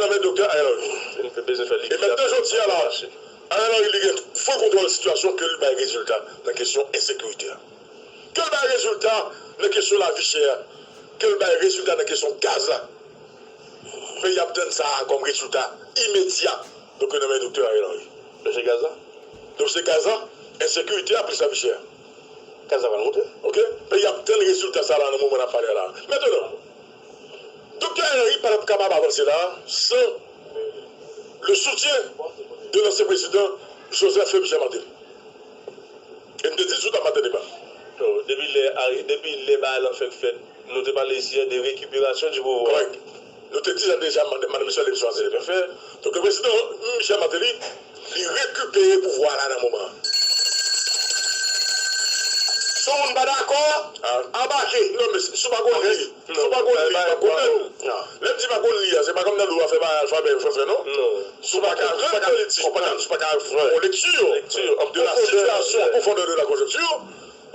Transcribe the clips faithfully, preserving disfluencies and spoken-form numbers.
nan men Doktè Ariel Henry. E mentnan jodi a la, Ariel Henry li gen ful kontwòl sitiyasyon ke l bay rezilta nan kesyon ensekirite a. Ke l bay rezilta nan kesyon lavi chè a. Ke l bay rezilta nan kesyon gaz la. Peyi ap tann sa a kòm rezilta imedya. Donk, nan men Doktè Ariel Henry. Dosye gaz la? Dosye gaz la, ensekirite a plis lavi chè a. Gaz la pral monte. Oke? Peyi ap tann rezilta sa la nan moman n ap pale a la. Mentnan, Doktè Henry pa t ap kapab avanse la san le soutien de l'ancien président Joseph Michel Martelly. E m te di l sou tab Mateli pa. Depi lè, depi lè bagay lan fèk fèt, nou te pale isi de récupération du pouvoir. Kòrèk. Nou te di sa deja, madanm, madanm Michel, emisyon an se te fè. Donk, le prezidan Michel Martelly, li rekipere pouvwa la nan moman an. Si yon moun pa dakò, anbake. Non, men si w pa konn li, si w pa konn li, w pa konprann. Lè m di pa konn li a, se pa kòm nan lou a fè bagay alfabè yo fè fè, non. Si w pa ka rann politik, si w pa ka fè yon lekti de la situation, an pwofondè de la konjonkti,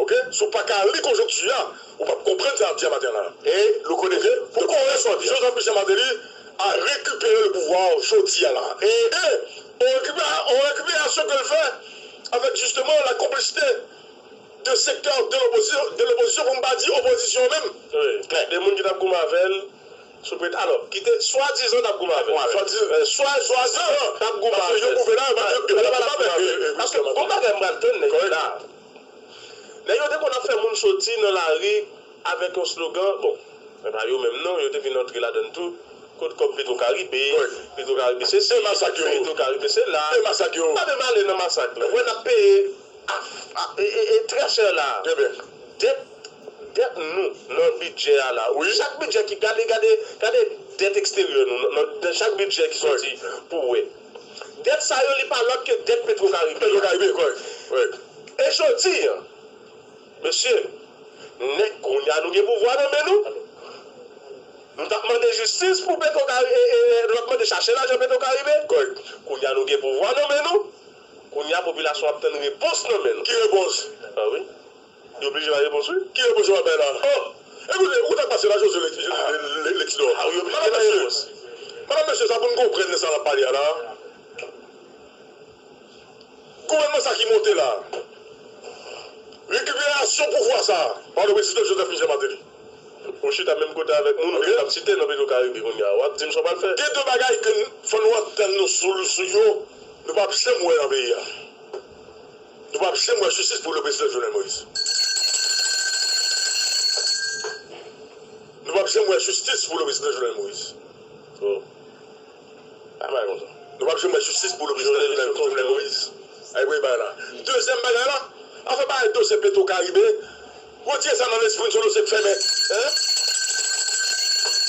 oke? Si w pa ka li konjonkti a, ou p ap konprann sa n ap di a maten an la. E nou konnen ke pou kore sa w di a. Joseph Michel Martelly a récupéré le pouvoir jodi a la. E, e, on récupère, on récupération que l fè avec justement la complicité de secteurs de l'opposition, de l'opposition, pou m pa di opozisyon menm. Wi. De moun ki t ap goumen avè l sou prete, alò, ki te swadizan t ap goumen avè l. Swadizan. Swadizan t ap goumen avè l. Paske yon gouvènman, paske yon gouvènman, paske yon bagay m pral tann nèg yo la. Nèg yo te konn ap fè moun soti nan lari avèk yon slogan, bon, men pa yo menm non, yo te vin antre ladann tou, kot kòb Petro Caribe, Petro Caribe se si, Petro Caribe se la. E masak yo. Pa menm ale nan masak la. Wè n ap peye a, a, e, e, e, trè chè la. Trè byen. Dèt, dèt nou nan bidjè a la. Wi. Chak bidjè ki, gade, gade, gade dèt eksteryè nou. Nan, nan, nan chak bidjè ki soti pou wè. Dèt sa yo, li pa lòt ke dèt Petro Caribe. Petro Caribe, kòrèk. Wi. E jodi a, mesye, nèg kounye a nou gen pouvwa nan men nou. Nou t ap mande jistis pou Petro Caribe, e, e, e, nou t ap mande chache lajan Petro Caribe. Kòrèk. Kounye a nou gen pouvwa nan men nou. Kounye a popilasyon ap tann repons nan men nou. Ki repons? A wi. Yo oblije bay repons, wi. Ki repons yo ap bay la? Oh! Ekoute, ou ta pase la, José Lexidor. Madanm, mesye, madanm, mesye, sa pou n konprann nan sa n ap pale a la. Gouvènman sa ki monte la, rekiperasyon pouvwa sa pa le prezidan Joseph Michel Martelly. Ou chita menm kote avèk moun ou k ap site nan Petro Caribe kounye a, w ap di m sa w pral fè. Gen de bagay ke n, fò nou antann nou sou, sou yo, nou p ap janm wè nan peyi a. Nou p ap janm wè jistis pou le prezidan Jovenel Moïse. Nou p ap janm wè jistis pou le prezidan Jovenel Moïse. Pa bay konsa. Nou p ap janm wè jistis pou le prezidan Jovenel, Jovenel Moïse. Ay, wè bagay la. Dezyèm bagay la, afè bagay dosye Petro Caribe, retire sa nan lespri n, se yon dosye k fèmen. Hein?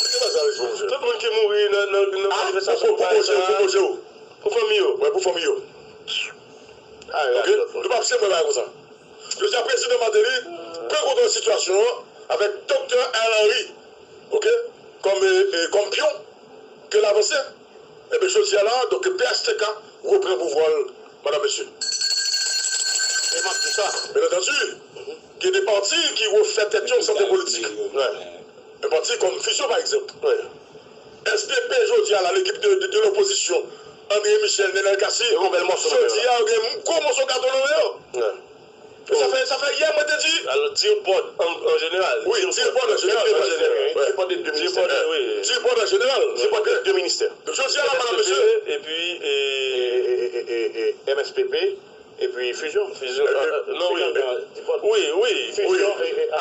Retire bagay sa nan lespri n, monchè. Tout moun ki mouri nan, nan, nan manifestasyon pou, pou, pou fanmi yo. Pou fanmi yo. Wè, pou fanmi yo. Oke? Nou p ap janm wè bagay konsa. Jodi a, prezidan Martelly pran kontwòl sitiyasyon an avèk Doktè Ariel Henry, oke, kòm, e, e, kòm pyon ke l avanse. Ebyen, jodi a la, donk, P H T K repran pouvwa l, madanm, mesye. E m ap di sa. Byen antandi, gen de pati ki refè tèt yo sante politik. Yon pati kòm Fusion, pa egzanp. S D P, jodi a la, lekip de, de, de lopozisyon, André Michel, Nenel Cassy, jodi a, yo gen gwo moso gato nan men yo. Sa fè, sa fè yè, mwen te di. Alò, Dearport an, an jeneral. Wi, Dearport an jeneral. Dearport de de ministè. Dearport an jeneral. Dearport de de ministè. Donk, jodi a la, madanm, mesye. Epi, e, M S P P. Epi Fusion. Fusion, non, wi. Wi, wi, Fusion.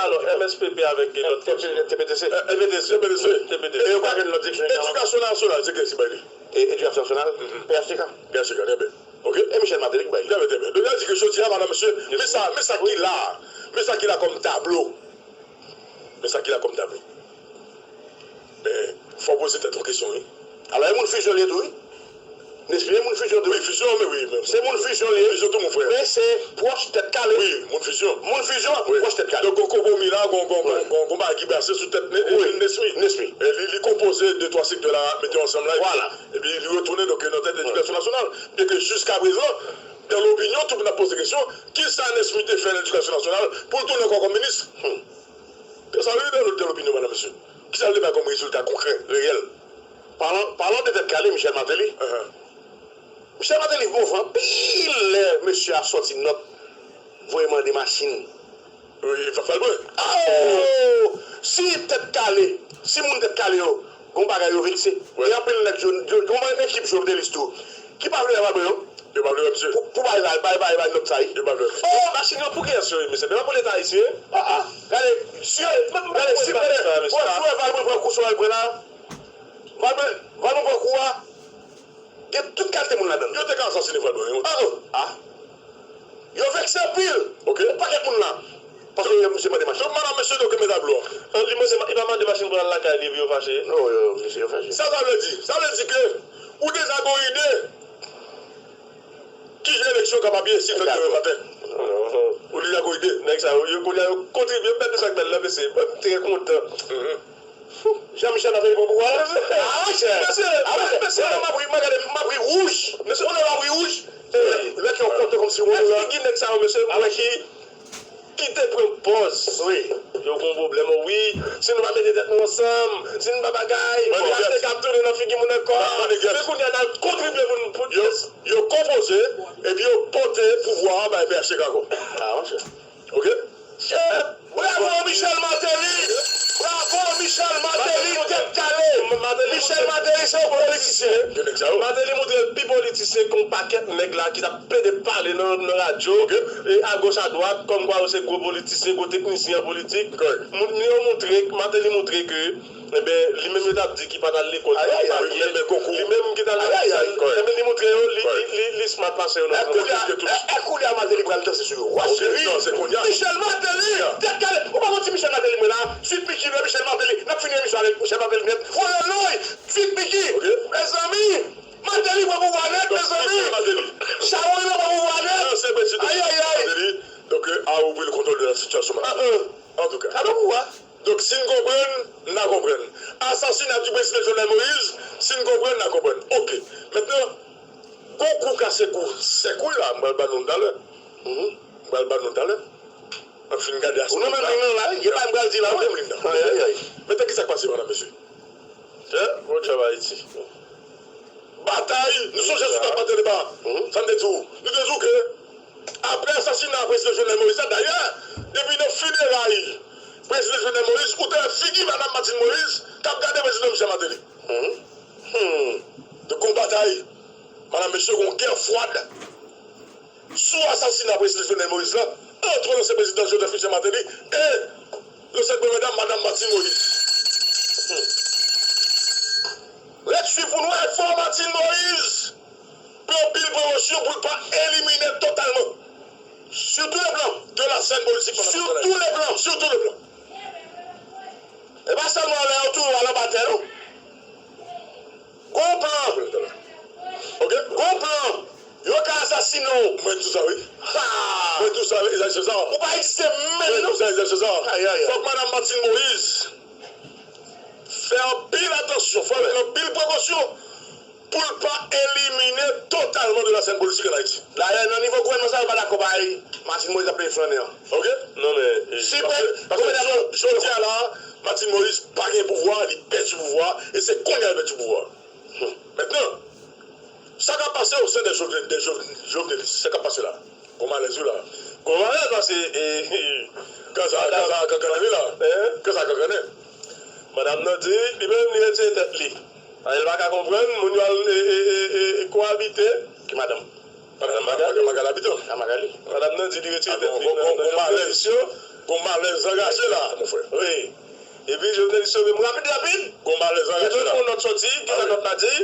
Alò, M S P P avèk lòt fòs. T P T C. T P T C. T P T C. E yo pa gen lòt direksyon jeneral. Edikasyon nasyonal, se kiyès ki bay li? E, Edikasyon nasyonal, P H T K. P H T K, trè byen. Oke? E Michel Martelly ki bay li. Trè byen, trè byen. Donk, sa vle di ke jodi a, madanm, mesye, men sa, men sa ki la. Men sa ki la kòm tablo. Men sa ki la kòm tablo. Men, fò w poze tèt ou kesyon, wi. Alò, e moun Fusion li ye tou, wi. Nesmi, e moun Fusion tou. Wi, Fusion, men wi, men. Se moun Fusion li ye. Fusion tou, mon frè. Men se pwòch Tèt Kale. Wi, moun Fusion. Moun Fusion, pwòch Tèt Kale. Donk, gon konpwomi la, gon, gon, gon, gon, gon bagay ki brase sou tèt Nesmi. Nesmi. E li, li konpoze de twa sektè la, mete yo ansanm la, epi, epi li retounen, donk, nan tèt Edikasyon Nasyonal. Byen ke jiskaprezan, dans l'opinion, tout moun ap poze kesyon, kisa Nesmi te fè nan Edikasyon Nasyonal pou l tounen ankò kòm minis? Ke sa rive dans l'opinion, madanm, mesye. Kisa l te bay kòm rezilta konkrè, reyèl? Palan, palan de tèt kale, Michel Martelly. Michel Martelly bon vre anpil lè mesye a sòti nòt voye mande machin. Wi, fè, fè l byen. Oh! Si tèt kale, si moun tèt kale yo gon bagay yo vekse. Wi. Gen anpil nèg, gen yon ekip Jovenelis tou ki pa vle wè Valbrun non. Yo pa vle wè misye. Pou, pou bay, bay, bay, bay, bay nòt sa, wi. Yo pa vle wè misye. Oh, machin yo pou kiyès yo ye, mesye? Se pa pou Leta ayisyen. Ah, ah. Gade, si, gade, si, gade, wè, wè Valbrun pran kou sou Valbrun la. Valbrun, Valbrun pran kou a. Gen tout kalite moun ladan l. Yo te ka asasine Valbrun, wi. Ah, ah. Yo vekse anpil. Ok. Yon pakèt moun la. Paske yo, misye mande machin. Donk, madanm, mesye, donk, mete dlo. An, li mande, li pa mande machin pou al lakay li, epi yo fache. Non, yo, misye, yo fache. Sa, sa vle di? Sa vle di ke ou deja gon ide ki jan eleksyon kapab ye si fèt demen maten. Ou deja gon ide. Nèg sa yo, yo, kounye a, yo kontribye, m pèdi sa k bèl la, mesye. Mwen, m trè kontan. Jean Michel Martelly pran pouvwa a? Ah, monchè. Mesye, ah, monchè. Mesye. Kounye a m ap ri, mwen gade, m ap ri wouj. Mesye, kounye a m ap ri wouj. Lè ke yo konte kòmsi wè la. Figi nèg sa yo, mesye, mwen ki, ki te pran pòz. Wi. Yo gon pwoblèm, wi. Si nou pa mete tèt nou ansanm, si nou pa bagay, pou achte k ap tounen nan figi moun ankò. Men kounye a n al kontribye pou nou, pou yo, yo konpoze, epi yo pote pouvwa a bay P H T K ankò. Ah, monchè. Ok? Bravo Michel Martelly! Bravo Michel Martelly, tèt kale! Michel Martelly se yon politisyen. Martelly montre l pi politisyen ke yon pakèt nèg la ki t ap plede pale nan, nan radyo, e agoch adwat, kòmkwa yo se gwo politisyen, gwo teknisyen an politik. Moun yo montre, Martelly montre ke Enben, li menm yo t ap di ki pa t al lekòl, li menm ki t al lekòl, enben, li montre yo, li, li, li, li smart pase yo nan tout. Kounye a, e, e kounye a Martelly pral danse sou yo. Wa cheri, Michel Martelly, tèt kale. Ou pa konn ti Michel Martelly mwen la, Sweet Micky, lè Michel Martelly, n ap fini emisyon avèk Michel Martelly nèt. Woyoyoy, Sweet Micky, mezanmi, Martelly pran pouvwa nèt, mezanmi. Charonne pran pouvwa nèt. Ayayay. Donk, a repris le contrôle de la situation, antouka. Gade pouvwa. Donk, si n konprann, n a konprann. Asasina di prezidan Jovenel Moïse, si n konprann, n a konprann. Ok. Mentnan, gon kou kase kou sèk, wi, la, m pral ba nou l talè. M pral ba nou l talè. N ap fin gade aspè. Ou nan menm liy nan la, wi, gen pa m pral di la, wi. Menm liy nan. Men ki sa k pase, madanm, mesye? Chè, bon travay, Ayiti. Batay, nou sonje sou Papa Tele Ba. Sa n te di w. Nou te di w ke apre asasina prezidan Jovenel Moïse la, dayè, depi nan fineray prezidan Jovenel Moïse, ou te wè figi madanm Martine Moïse k ap gade prezidan Michel Martelly. Donk, gon batay, madanm, mesye, gon gè fwad sou asasina prezidan Jovenel Moïse la, ant ansyen prezidan Joseph Michel Martelly e lansyen premye dam, madanm Martine Moïse. Ret swiv pou n wè, fò Martine Moïse pran anpil prekosyon pou l pa elimine totalman, sur tous les plans, de la scène politique. Sur tous les plans, sur tous les plans. E pa sèlman lè yo touye w al anba tè, non. Gon plan. Ok? Gon plan. Yo ka asasine w. Mwen di w sa, wi. Ha! Mwen di w sa, wi, Isaac César. Ou pa egziste menm, non. Mwen di w sa, Isaac César. Ayayay. Fòk madanm Martine Moïse fè anpil atansyon, fòk l pran anpil prekosyon pou l pa elimine totalman de la scène politique en Haïti. Dayè, nan nivo gouvènman sa, yo pa dakò bay Martine Moïse ap peye flannen an. Ok? Non, men, si paske, paske jodi a la, Martine Moïse pa gen pouvwa, li pèdi pouvwa, e se kounye a l pèdi pouvwa. Mentnan, sa k ap pase au sein des Jovenel-, des Jovenel-, Jovenelistes, sa k ap pase la? Gon malèz, wi, la. Gon malèz, paske, e, e, kansa, kansa kankannen, wi, la. Kansa kankannen. Madanm nan di, li menm, li retire tèt li. Anyen l pa ka konprann, moun yo al, e, e, e, e, e, kowabite. Ki madanm? Madanm Magali. Magali Habitant. A Magali. Madanm nan di li retire tèt li nan, nan, nan eleksyon. Gon malèz angaje la, mon frè. Wi. Epi Jovenelis yo menm rapid, rapid. Gon malèz angaje la. Gen yon nòt soti, ki sa nòt la di?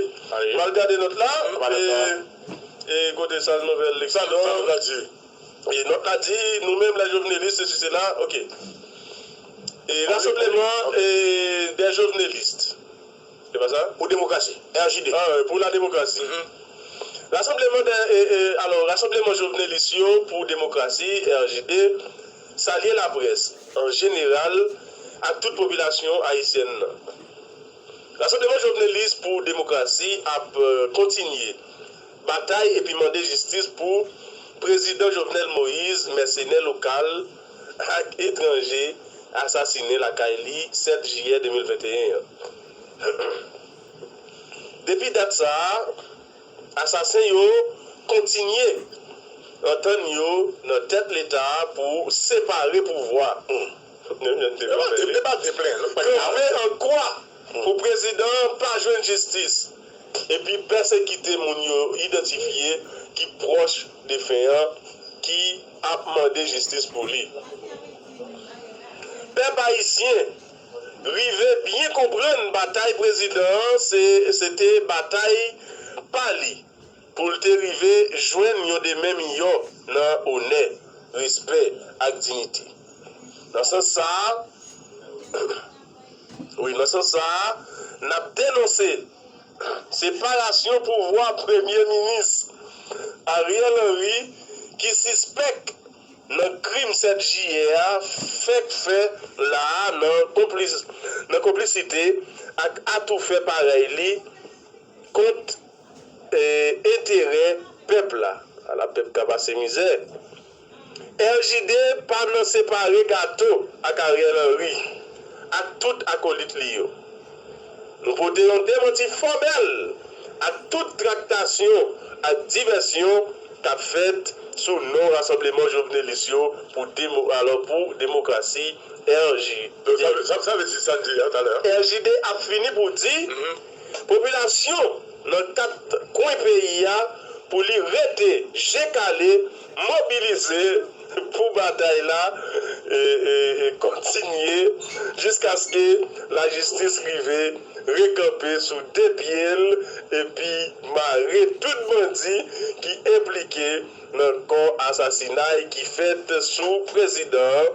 M al gade nòt la. E, e kote sa nouvèl leksik la di? E nòt la di, nou menm, les Jovenelistes, sesi, sela, ok. E, rassemblement, e, des Jovenelistes. Se pa sa? Pou demokrasi, R J D. Ah, wi, pou la demokrasi. Rassemblement des, e, e, alò, Rassemblement Jovenelis yo pou Demokrasi, R J D, salye laprès an jeneral ak tout popilasyon ayisyèn nan. Rassemblement Jovenelis pou Demokrasi ap, e, kontinye batay epi mande jistis pou Prezidan Jovenel Moïse, mèsenè lokal ak etranje asasinen lakay li sèt jiyè de mil venteyen an. Depi dat sa a, asasen yo kontinye antann yo nan tèt Leta a pou separe pouvwa. Kanpe an kwa pou prezidan an pa jwenn jistis, epi pèsekite moun yo idantifye ki pwòch defen an ki ap mande jistis pou li. Pèp ayisyen rive byen konprann batay prezidan an se, se te batay pa li pou l te rive jwenn yon demen miyò nan onè, respè ak diyite. Nan sans sa a, wi, nan sans sa a, n ap denonse separasyon pouvwa Premye Minis Ariel Henry ki sispèk nan krim sèt jiyè a fèk fè la a nan konplis, nan konplisite ak atoufè parèy li kont eh, enterè pèp la. Ala pèp ka pase mizè. R J D pa nan separe gato ak Ariel Henry ak tout akolit li yo. Nou pote yon demanti fòmèl ak tout traktasyon ak divèsyon k ap fèt sou non rasanbleman jovenelis yo pou demo, alò, pou demokrasi R J D. Donk, sa vle, sa, sa vle di sa n di a talè a. R J D ap fini pou di, popilasyon nan kat kwen peyi a pou li rete je kale, mobilize pou batay la e, e, e kontinye jiskaske lajistis rive rekanpe sou de pye l epi mare tout bandi ki enplike nan kò asasinay ki fèt sou prezidan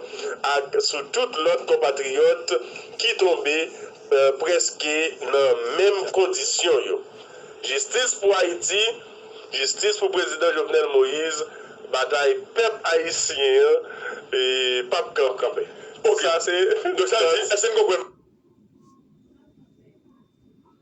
an ak sou tout lòt konpatriyòt ki tonbe, eh, prèske nan menm kondisyon yo. Jistis pou Ayiti, jistis pou prezidan Jovenel Moïse, batay pèp ayisyen an, eh, p ap kanpe. Ok. Sa se, donk sa vle di, èske n konprann?